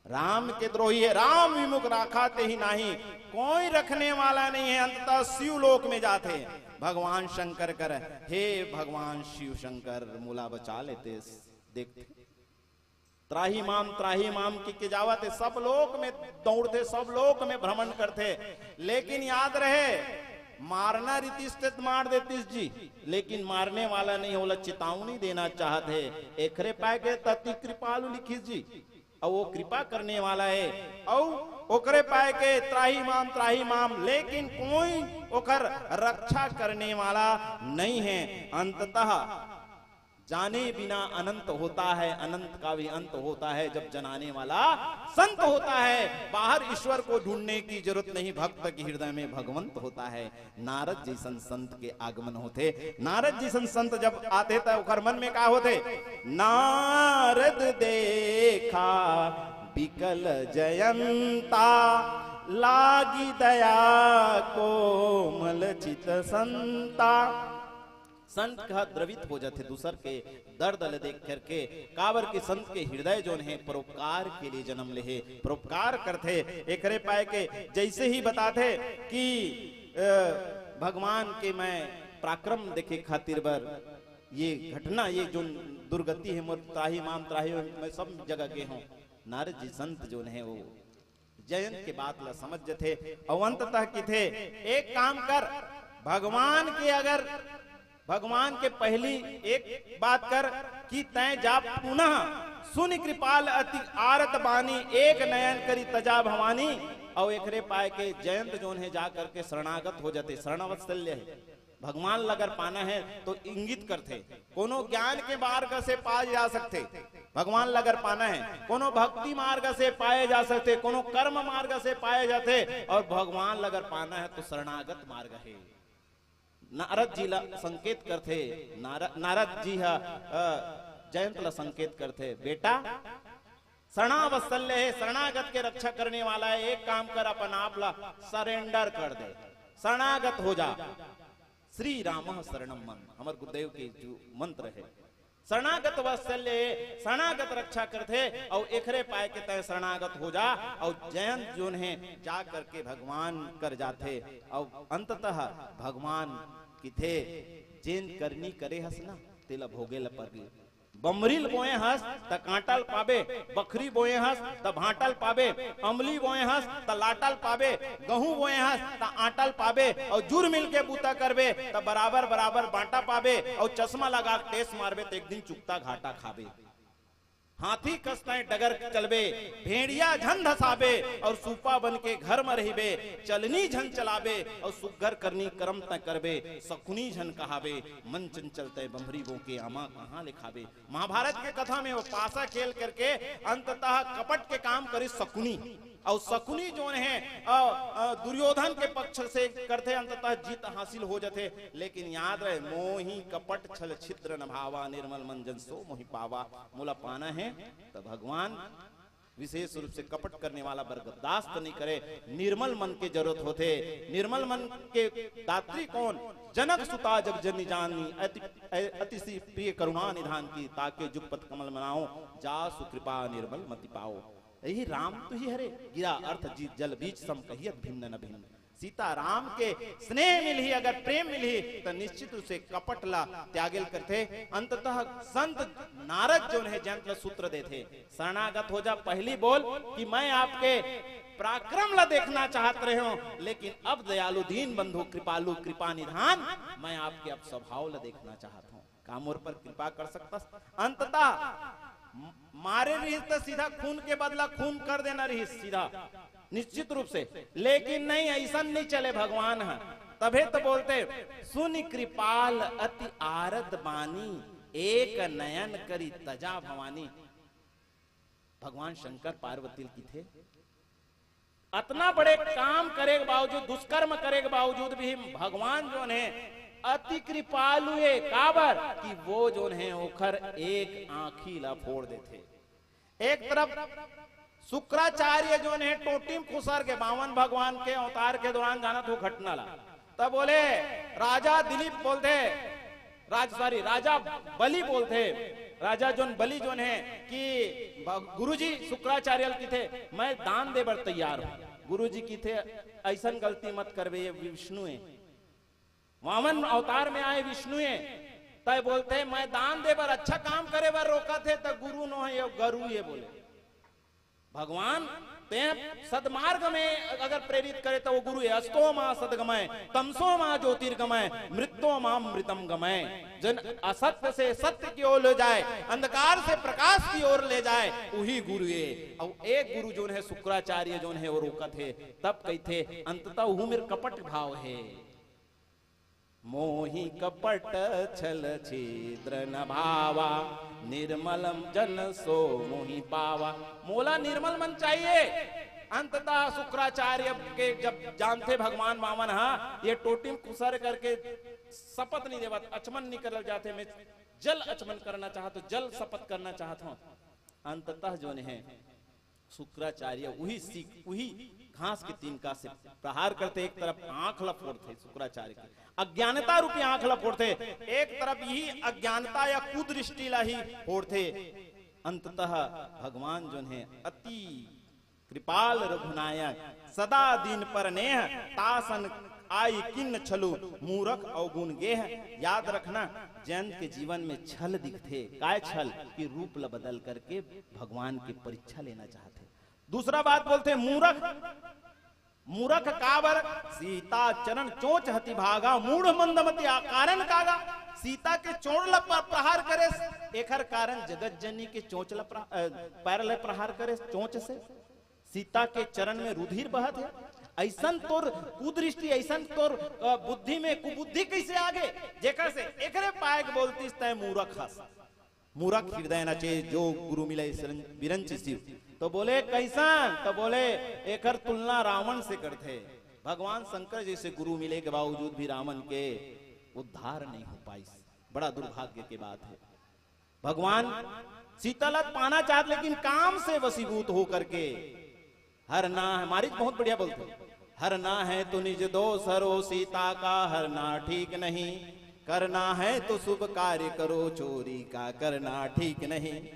राम के द्रोही हे, राम विमुख राखा तेहि नाही, कोई रखने वाला नहीं है। अंततः शिव लोक में जाथे, भगवान शंकर कर, हे भगवान शिव शंकर, मोला बचा लेते। देखथे, त्राहि माम, त्राहि माम कहिके जावत हे, सब लोक में दौड़थे, सब लोक में भ्रमण करथे, लेकिन याद रहे, मारना रितिस ते मार देतिस जी, लेकिन मारने वाला नहीं, ओला चेतावनी देना चाहत हे। एकरे पाए के त अति कृपालु लिखिस जी, अउ वो कृपा करने वाला हे, अउ ओकरे पाए के त्राहि माम, त्राहि माम, लेकिन कोई ओकर रक्षा करने वाला नहीं है। अंततः जाने बिना अनंत होता है, अनंत का भी अंत होता है जब जनाने वाला संत होता है। बाहर ईश्वर को ढूंढने की जरूरत नहीं, भक्त के हृदय में भगवंत होता है। नारद जैसन संत के आगमन होथे। नारद जैसन संत जब आथे त ओकर मन में का होथे? नारद देखा बिकल जयंता, लागी दया कोमल चित संता। संत कहा द्रवित हो जाथे दूसर के दर्द ल देख करके, काबर के संत के हृदय जोन हे परोपकार के लिए जन्म ले हे, परोपकार करथे। एकरे पाए के जैसे ही बताथे कि अ, भगवान के मैं पराक्रम देखे खातिर बर ये घटना, ये जोन दुर्गति हे मोर, त्राहि माम त्राहि, मैं सब जगह गे हूँ। नारद जी संत जोन हे वो जयंत के बात ला समझ जथे। अउ अंततः किथे, एक काम कर, भगवान के अगर, भगवान के पहली एक बात कर कि तैं जा पुनः सुनि कृपाल अति आरत बानी, एक नयन करी तजा भवानी। अउ एकरे पाए के जयंत जोन हे जा करके शरणागत हो जाते, शरणवत्सल्य हे। भगवान ल अगर पाना हे तो इंगित करथे, कोनो ज्ञान के मार्ग से पाए जा सकथे। भगवान ल अगर पाना हे, कोनो भक्ति मार्ग से पाए जा सकथे, कोनो कर्म मार्ग से पाए जाथे, अउ भगवान ल अगर पाना हे तो शरणागत मार्ग हे। नारद जी ला संकेत करथे, नार-, नारद जी ह, अ, जयंत ला संकेत करथे, बेटा, शरणावत्सल्य हे, शरणागत के रक्षा करने वाला हे, एक काम कर, अपन आप ला surrender कर दे, शरणागत हो जा। श्री राम शरणम मन, हमर गुरुदेव के जो मंत्र हे, शरणागत वात्सल्य हे, शरणागत रक्षा करथे, अउ एकरे पाए के तैं शरणागत हो जा। अउ जयंत जोन हे जा करके भगवान कर जाथे, अउ अंततः भगवान किथे, जेन करनी करे हस ना, तेला भोगे ल परगे। बमरी ल बोए हस त कांटा ल पाबे, बखरी बोए हस त भांटा ल पाबे, अमली बोए हस त लाटा ल पाबे, गहूं बोए हस त आटा ल पाबे, अउ जुर मिल के बूता करबे त बराबर बराबर बांटा पाबे, अउ चश्मा लगा के टेस मारबे त एक दिन चुकता घाटा खाबे। हाथी कस तैं डगर चलबे, भेड़िया झन धसाबे, अउ सूपा बन के घर म रहिबे, चलनी झन चलाबे, अउ सुग्घर करनी करम तैं करबे, सकुनी झन कहाबे, मन चंचल तैं बमरी बोके आमा कहाँ ले खाबे। महाभारत के कथा में वो पासा खेल करके अंततः कपट के काम करिस सकुनी। अउ सकुनी जोन हे, अ, अ, दुर्योधन के पक्ष से करथे, अंततः जीत हासिल हो जथे। लेकिन याद रहे, मोहि कपट छल छिद्र न भावा, निर्मल मन जन सो मोहि पावा। मोला पाना हे त भगवान विशेष रूप से कपट करने वाला बरदाश्त नहीं करे। निर्मल मन के जरूरत होथे। निर्मल मन के दात्री कौन? जनक सुता जग जनी जानी, अति, अति सी प्रिय करुणा निधान की, ताके जुगपत कमल मनाओ, जा सुकृपा निर्मल मति पाओ। यही राम तुही हरे, गिरा अर्थ जी जल बीच सम कहियत भिन्न न भिन्न। सीता राम के स्नेह मिलही, अगर प्रेम मिलही, त निश्चित रूप से कपट ला त्यागेल करथे। अंततः संत नारद जोन हे जयंत ला सूत्र देथे, शरणागत हो जा, पहली बोल कि मैं आपके पराक्रम ला देखना चाहत रहे हूं, लेकिन अब दयालु दीन बंधु कृपालु कृपा निधान, मैं आपके अब स्वभाव ला देखना चाहत हूं। का मोर पर कृपा कर सकतस? अंततः म-, मारे रहिस त सीधा खून के बदला खून कर देना रहिस सीधा, निश्चित रूप से, लेकिन नहीं, ऐसा नहीं चले भगवान ह। तभे तो बोलथे, सुनि कृपाल अति आरद बानी, एक नयन करि तजा भवानी। भगवान शंकर पार्वती ल किथे, अतना बड़े काम करे के बावजूद, दुष्कर्म करे के बावजूद भी भगवान जोन हे अति कृपालु हे। काबर कि वो जोन हे ओखर एक आंखी ला फोड़ देथे। एक तरफ शुक्राचार्य जोन हे टोंटी म खुसर के बामन भगवान के अवतार के दौरान, जानत हो घटना ला, तब बोले, राजा दिलीप बोलथे, राज सॉरी, राजा बलि बोलथे, राजा जोन बलि जोन हे कि भ-, गुरुजी शुक्राचार्य ल किथे, मैं दान दे बर तैयार हूं। गुरुजी किथे, ऐसन गलती मत करबे, ये विष्णु हे, वामन अवतार में आए विष्णु हे। तय बोलथे, मैं दान दे बर, अच्छा काम करे बर रोकत हे, त गुरु नो हे, ये गरु हे बोले। भगवान ते सदमार्ग में अगर प्रेरित करे तो वो गुरु हे। अस्तो मां सदगमय, तमसो मां ज्योतिर्गमय, मृत्यो मां मृतम गमय। जन असत्य से सत्य की ओर ले जाए, अंधकार से प्रकाश की ओर ले जाए, वही गुरु हे। अब एक गुरु जोन हे शुक्राचार्य जोन हे वो रोकत हे, तब कहिथे, अंततः उहू मेर कपट भाव हे। मोहि कपट छल छिद्र न भावा, निर्मल जन सो मोहि पावा। मोला निर्मल मन चाहिए। अंततः शुक्राचार्य के जब जानथे भगवान वामन हा, ये टोंटी म खुसर करके शपथ नहीं देवत, अचमन निकल जाथे, मैं जल अचमन करना चाहत हूं, जल शपथ करना चाहत हूं। अंततः जोन हे शुक्राचार्य उही सीख, उही घास के तिनका से प्रहार करथे। एक तरफ आंख ला फोड़थे शुक्राचार्य के, अज्ञानता रूपी आंख ला फोड़थे, एक तरफ यही अज्ञानता या कुदृष्टि ला ही फोड़थे। अंततः भगवान जोन हे अति कृपाल रघुनायक, सदा दीन पर नेह, तासन आई किन्न छलु, मूरख अवगुण गेह। याद रखना, जयंत के जीवन में छल दिखथे। काय छल? कि रूप ला बदल करके भगवान के परीक्षा लेना चाहथे। दूसरा बात बोलथे मूरख। मूरख काबर? सीता चरण चोंच हति भागा, मूढ़ मंदमति आ कारण कागा। सीता के चोंच ल प-, प्रहार करे, एखर कारण जगत जननी के चोंच ल प्र-, अ, पैर ल प्रहार करे चोंच से। सीता के चरण में रुधिर बहत हे। ऐसन तोर कुदृष्टि, ऐसन तोर, अ, बुद्धि में कुबुद्धि कैसे आगे? जेकर से एकरे पाए के बोलतीस तय मूरख हस। मूरख हृदय नचे जो गुरु मिले सिरं-, बिरंच शिव। तो बोले, "कैसन?" तो बोले, "एकर तुलना रावण से करथे।" भगवान शंकर जैसे गुरु मिले के बावजूद भी रावण के उद्धार नहीं हो पाइस। बड़ा दुर्भाग्य के बात है। भगवान सीता ला पाना चाहत, लेकिन काम से वशीभूत होकर के हरना है, मारीच बहुत बढ़िया बोलथे, "हरना है तो निज दोष हरो सीता का, हरना ठीक नहीं। करना है तो शुभ कार्य करो, चोरी का करना ठीक नहीं।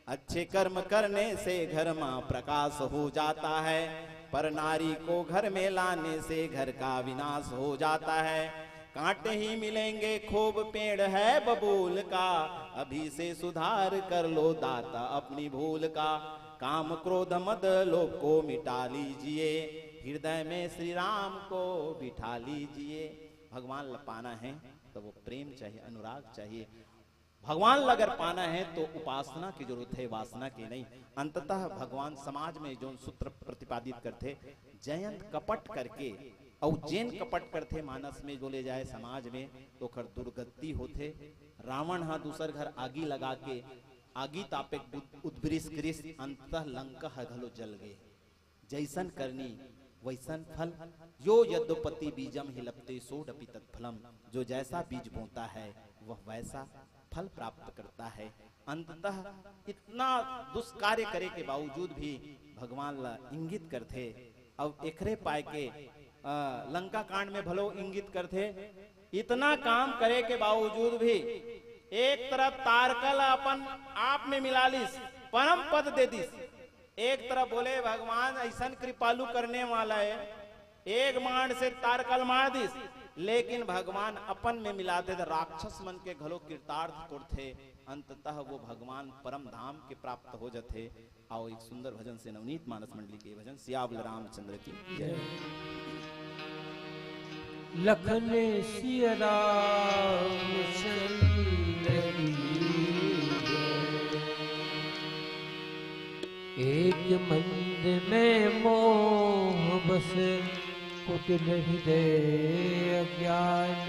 अच्छे कर्म करने से घर में प्रकाश हो जाता है, पर नारी को घर में लाने से घर का विनाश हो जाता है। कांटे ही मिलेंगे खूब पेड़ है बबूल का, अभी से सुधार कर लो दाता अपनी भूल का। काम क्रोध मद लोभ को मिटा लीजिए, हृदय में श्री राम को बिठा लीजिए।" भगवान ला पाना है तो वो प्रेम चाहिए, अनुराग चाहिए। भगवान ला अगर पाना है तो उपासना की जरूरत है, वासना की नहीं। अंततः भगवान समाज में जोन सूत्र प्रतिपादित करथे, जयंत कपट करके, अउ जेन कपट करथे मानस में बोले जाए समाज में, तो ओकर दुर्गति होथे। रावण हा दूसर घर आगी लगा के, आगी तापे उद-, उद्वृष कृष, अंततः लंका ह घलो जल गे। जैसन करनी वैसन फल। यो यद्यपति बीजम ही लपते सोडपि तत्फलम, जो जैसा बीज बोता है वह वैसा फल प्राप्त करता है। अंततः इतना दुष्कार्य करे के बावजूद भी भगवान ला इंगित करथे। अब एकरे पाए के, अ, लंका कांड में भलो इंगित करथे, इतना काम करे के बावजूद भी एक तरफ तारका ला अपन आप में मिला लिस, परम पद दे दिस, एक तरफ बोले भगवान ऐसन कृपालु करने वाला है, एक बाण से तारका ल मार दिस, लेकिन भगवान अपन में मिलाथे त राक्षस मन के घलो कृतार्थ करथे। अंततः वो भगवान परम धाम के प्राप्त हो जाथे। आओ, एक सुंदर भजन से नवनीत मानस मंडली के भजन। सियावर रामचंद्र की जय। लखन सिया रामचंद्र की जय। एक मंद में मोह बस कुटिल हृदय अज्ञान,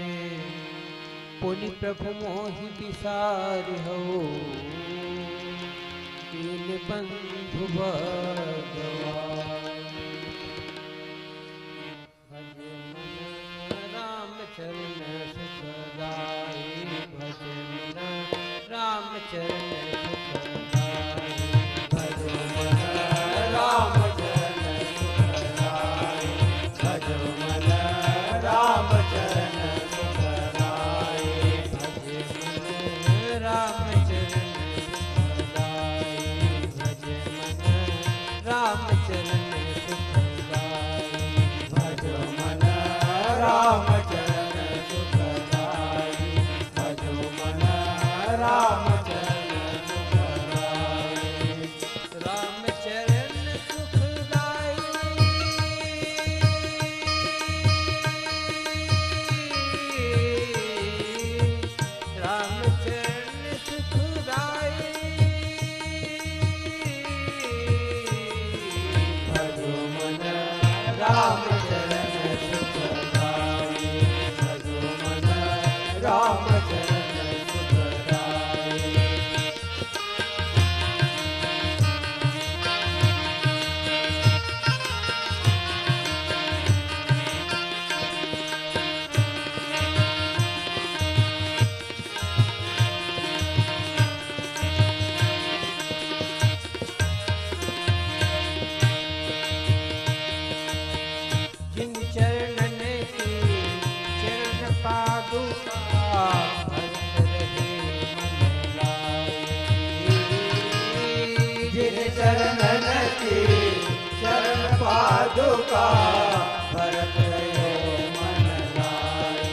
पुनि प्रभु मोहि बिसारि हौ दीनबंधु भगवान। भज मन रामचरण सुखदाई, भज मन रामचरण सुखदाई। भज मन रामचरण सुखदाई, भज मन रामचरण सुखदाई। भज मन रामचरण सुखदाई, भज मन रामचरण सुखदाई। भज मन रामचरण सुखदाई, भज मन रामचरण सुखदाई। रामचरण सुखदाई। रामचरण सुखदाई। भजो मन रामचरण सुखदाई। भजो मन रामचरण सुखदाई। जिन चरणन की चरण पादुका भरत रहे मन लाई। जिन चरणन की चरण पादुका भरत रहे मन लाई।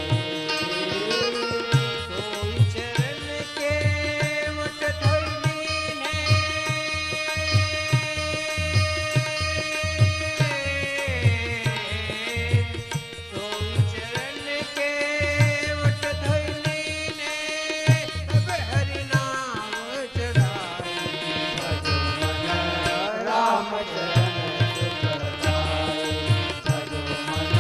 सोई चरण केवट धोई लीन्हे। सोई चरण केवट धोई लीन्हे। अब हरि नाम चढ़ाई। भजो मन राम चरण सुखदाई। भजो मन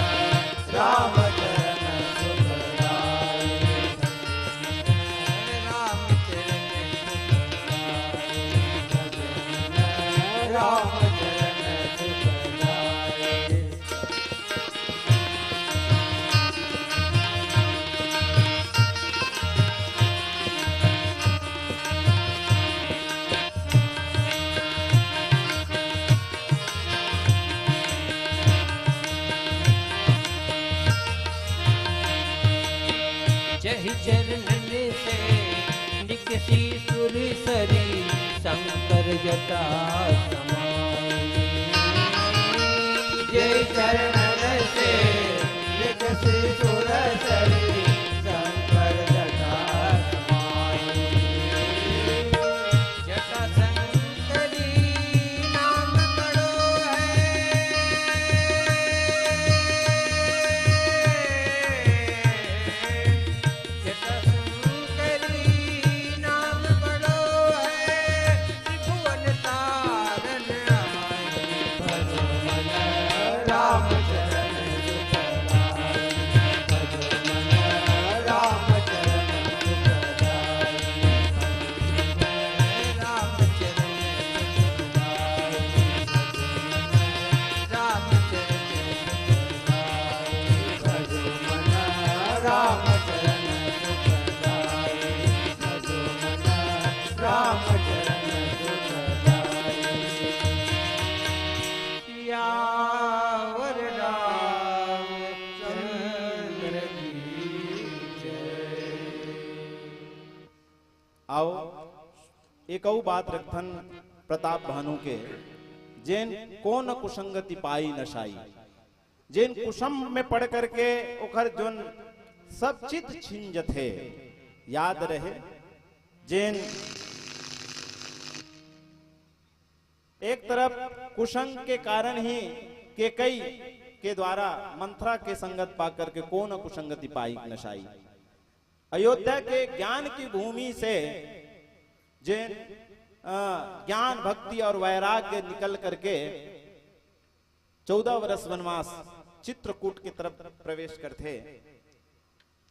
राम चरण सुखदाई। जहि चरणन से निकसी सुरसरी शंकर जटा समाई। जहि चरणन से निकसी सुरसरी शंकर जटा समाई। जटा शंकरी नाम बड़ो है। जटा शंकरी नाम बड़ो है। त्रिभुवन तारन आई। भजो मन राम चरण सुखदाई। भजो मन राम चरण सुखदाई। आओ, एक अउ बात रखथन प्रताप भानु के, जेन कोन कुसंगति पाई नशाई। जेन कुसंग में पड़ करके ओकर जोन सब चित छिन जथे, याद रहे, जेन एक तरफ कुसंग के कारण ही केकई के द्वारा मंथरा के संगत पा करके कोन कुसंगति पाई नशाई। अयोध्या के ज्ञान की भूमि से जेन, अ, ज्ञान, भक्ति और वैराग्य निकल करके चौदह वर्ष वनवास चित्रकूट की तरफ प्रवेश करथे।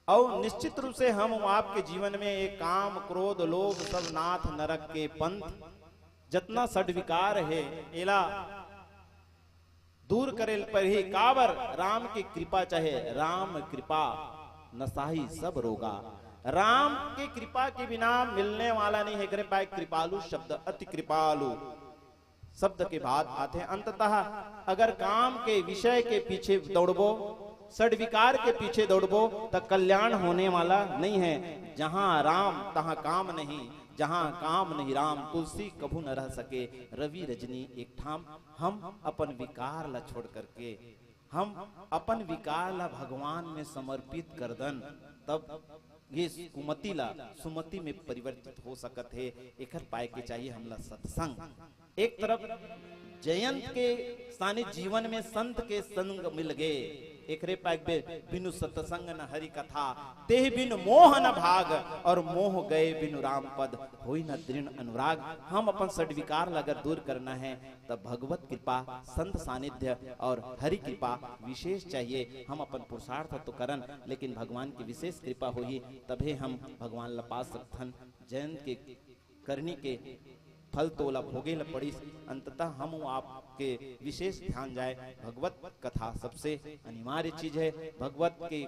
और निश्चित रूप से हम आपके जीवन में एक काम, क्रोध, लोभ, सब नाथ नरक के पंथ, जतना षड्विकार है, एला दूर करे पर ही काबर राम की कृपा चाहे, राम कृपा नसाही सब रोगा। राम की कृपा के बिना मिलने वाला नहीं है। एकरे पाए कृपालु शब्द, अति कृपालु शब्द के बात आथे। अंततः अगर काम के विषय के पीछे दौड़बो, षड्विकार के पीछे दौड़बो, त कल्याण होने वाला नहीं है। जहां राम तहां काम नहीं, जहां काम नहीं राम, तुलसी कभू न रह सके। रवि रजनी एक ठाम। हम अपन विकार ला छोड़ करके, हम अपन विकार ला भगवान में समर्पित कर दन, तब ये कुमति ला सुमति में परिवर्तित हो सकत हे। एकर पाए के चाहिए हमला सत्संग। एक तरफ जयंत के सानिध्य जीवन में संत के संग मिल गए, एकरे पाए बे-, बिनु सत्संग न हरि कथा, तेह बिनु मोह न भाग, और मोह गए बिनु राम पद, होई न दृढ़ अनुराग। हम अपन षड्विकार ला अगर दूर करना है, तब भगवत कृपा, संत सानिध्य और हरि कृपा विशेष चाहिए। हम अपन पुरुषार्थ तो करन, लेकिन भगवान की विशेष कृपा होही, तभे हम भगवान ला पा सकथन। जयंत के करनी के फल तो ओला भोगे ला पड़िस। अंततः हम आपके विशेष ध्यान जाए, भगवत कथा सबसे अनिवार्य चीज है। भगवत के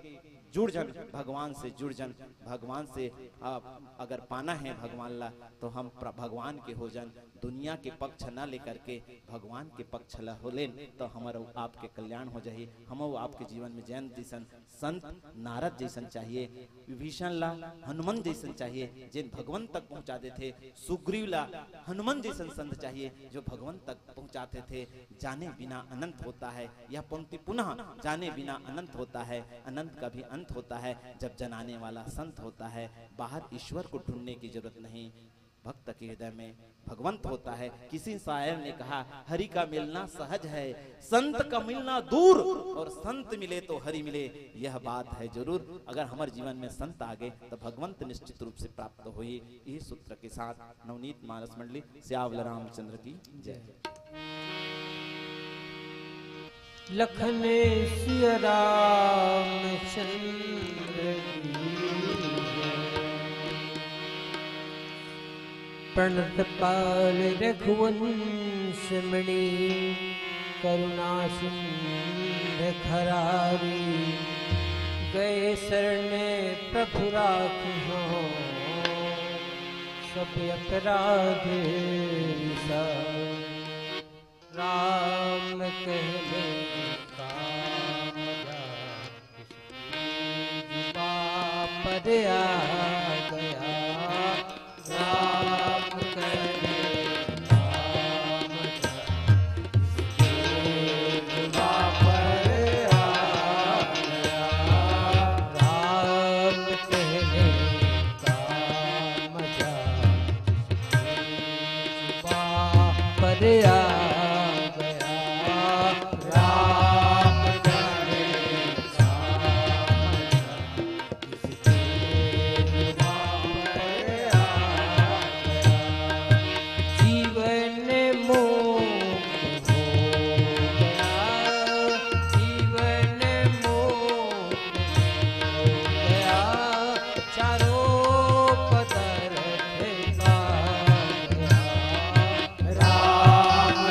जुड़ जन, भगवान से जुड़ जन, भगवान से, आ, अगर पाना है भगवान ला, तो हम प्र-, भगवान के हो जन, दुनिया के पक्ष न लेकर के भगवान के पक्ष ला हो लेन, तो हमर अउ आपके कल्याण हो जाही। हम अउ आपके जीवन में जयंत जैसन संत, नारद जैसन चाहिए, विभीषण ला हनुमंत जैसन चाहिए, जेन भगवान तक पहुंचा देथे। सुग्रीव ला हनुमंत जैसन संत चाहिए, जो भगवान तक पहुंचाते थे। जाने बिना अनंत होता है, यह पंक्ति पुनः, जाने बिना अनंत होता है, अनंत का भी अंत होता है जब जनाने वाला संत होता है। बाहर ईश्वर को ढूंढने की जरूरत नहीं, भक्त के हृदय में भगवंत होता है। किसी शायर ने कहा, हरि का मिलना सहज है, संत का मिलना दूर, और संत मिले तो हरि मिले, यह बात है जरूर। अगर हमारे जीवन में संत आ गए, तो भगवंत निश्चित रूप से प्राप्त होई। यही सूत्र के साथ नवनीत मानस मंडली, सियावल रामचंद्र की जय। लखन सिया रामचंद्र की जय। प्रणत पाल रघुवंश मणि, करुणा सिंध खरारी। गए शरण प्रभु राखियो, सब अपराध विसार। राम कहले काम जान, किसकी जुबा पर आ गया। राम कहले काम जान, किसकी जुबा पर आ गया। राम कहले काम जान, पर आ गया। राम कहले काम जान, किसकी जुबा पर आ गया। जीवन मोह हो गया, जीवन मोह हो गया, चारों पदार्थ का गया। राम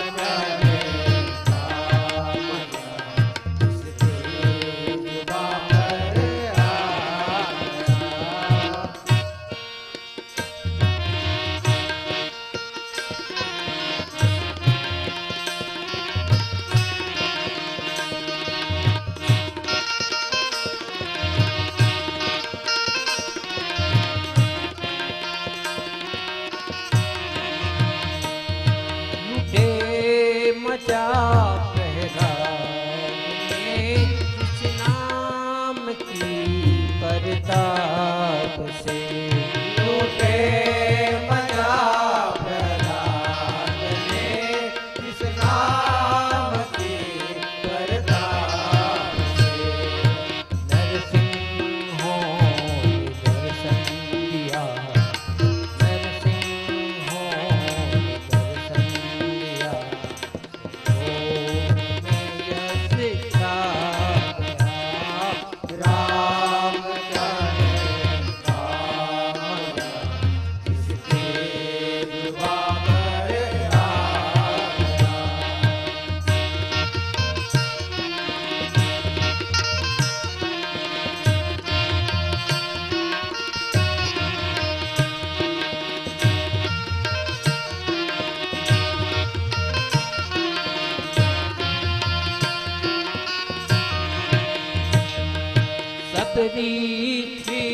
सतरी थी,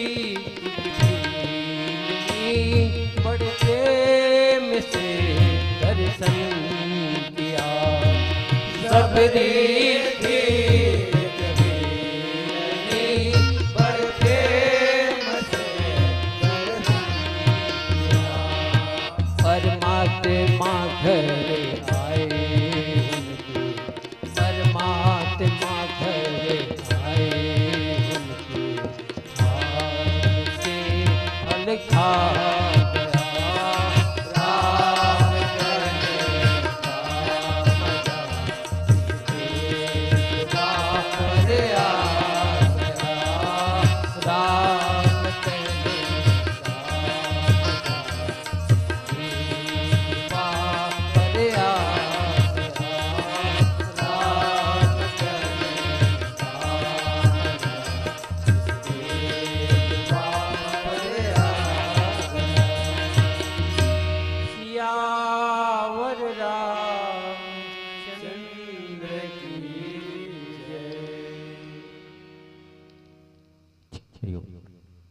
बड़े प्रेम से दर्शन किया। सबरी